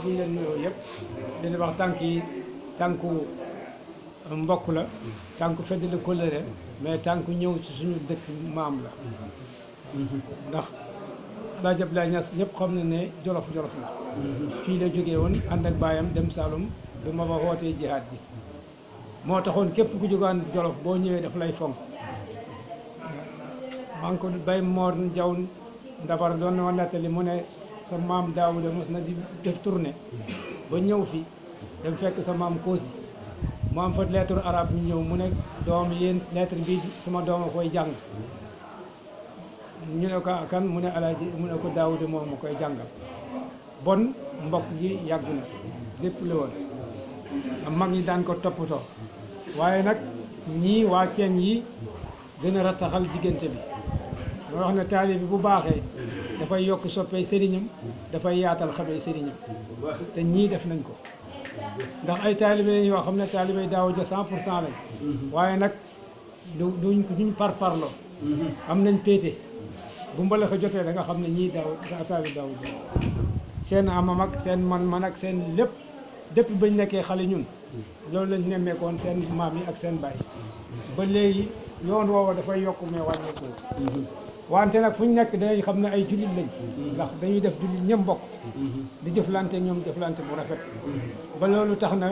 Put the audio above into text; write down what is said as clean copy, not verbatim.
bu ñu leen nuyoo yëpp leen wax tànk yi tànku mbokk la tànku feddali kóllëre mais tànku ñëw ci suñu dëkk maam la ndax El Hadj Abdoulaye Niasse ñëpp xam na ne Djolof la fii la jógee woon ànd ak baayam dem Saloum bi ma fa wootee jihaad bi moo taxoon képp ku jógaan Djolof boo ñëwee daf lay fonk maa ngi ko bay Mor Jaw Ndabar doon na ma nettali mu ne sa maam Daawuda mos na di def tournée ba ñëw fi dem fekk sa maam Koosi mu am fa lettre arabe ñu ñëw mu ne doom yéen lettre bi sama doom a koy jàng ñu ne ko kan mu ne Alaaji mu ne ko Daawuda moom ma koy jàngal bon mbokk gi yàgg na lépp la woon mag ñi daan ko toppatoo waaye nag ñii waa Ceen yi gën a rattaxal diggante bi moo wax ne taalibe bi bu baaxee dafay yokk soppee sëriñam dafay yaatal xamee sëriñam te ñii def nañ ko ndax ay taalibe yoo xam ne taalibe daaw ja 100% lañ waaye nag duñ parparloo am nañ péete bu mbalax a jotee da nga xam ne ñii taalibe daaw ja seen amam ak seen man ak seen lépp depuis bañ nekkee xale ñun loolu lañ nemmeekoon seen maam yi ak seen baay ba léegi yoon woowa dafay yokk mais wàññeeku wante nag fu ñu nekk danañ xam ne ay jullit lañ ndax dañuy def jullit ñëm bokk di jëflante ñoom jëflante bu rafet ba loolu tax na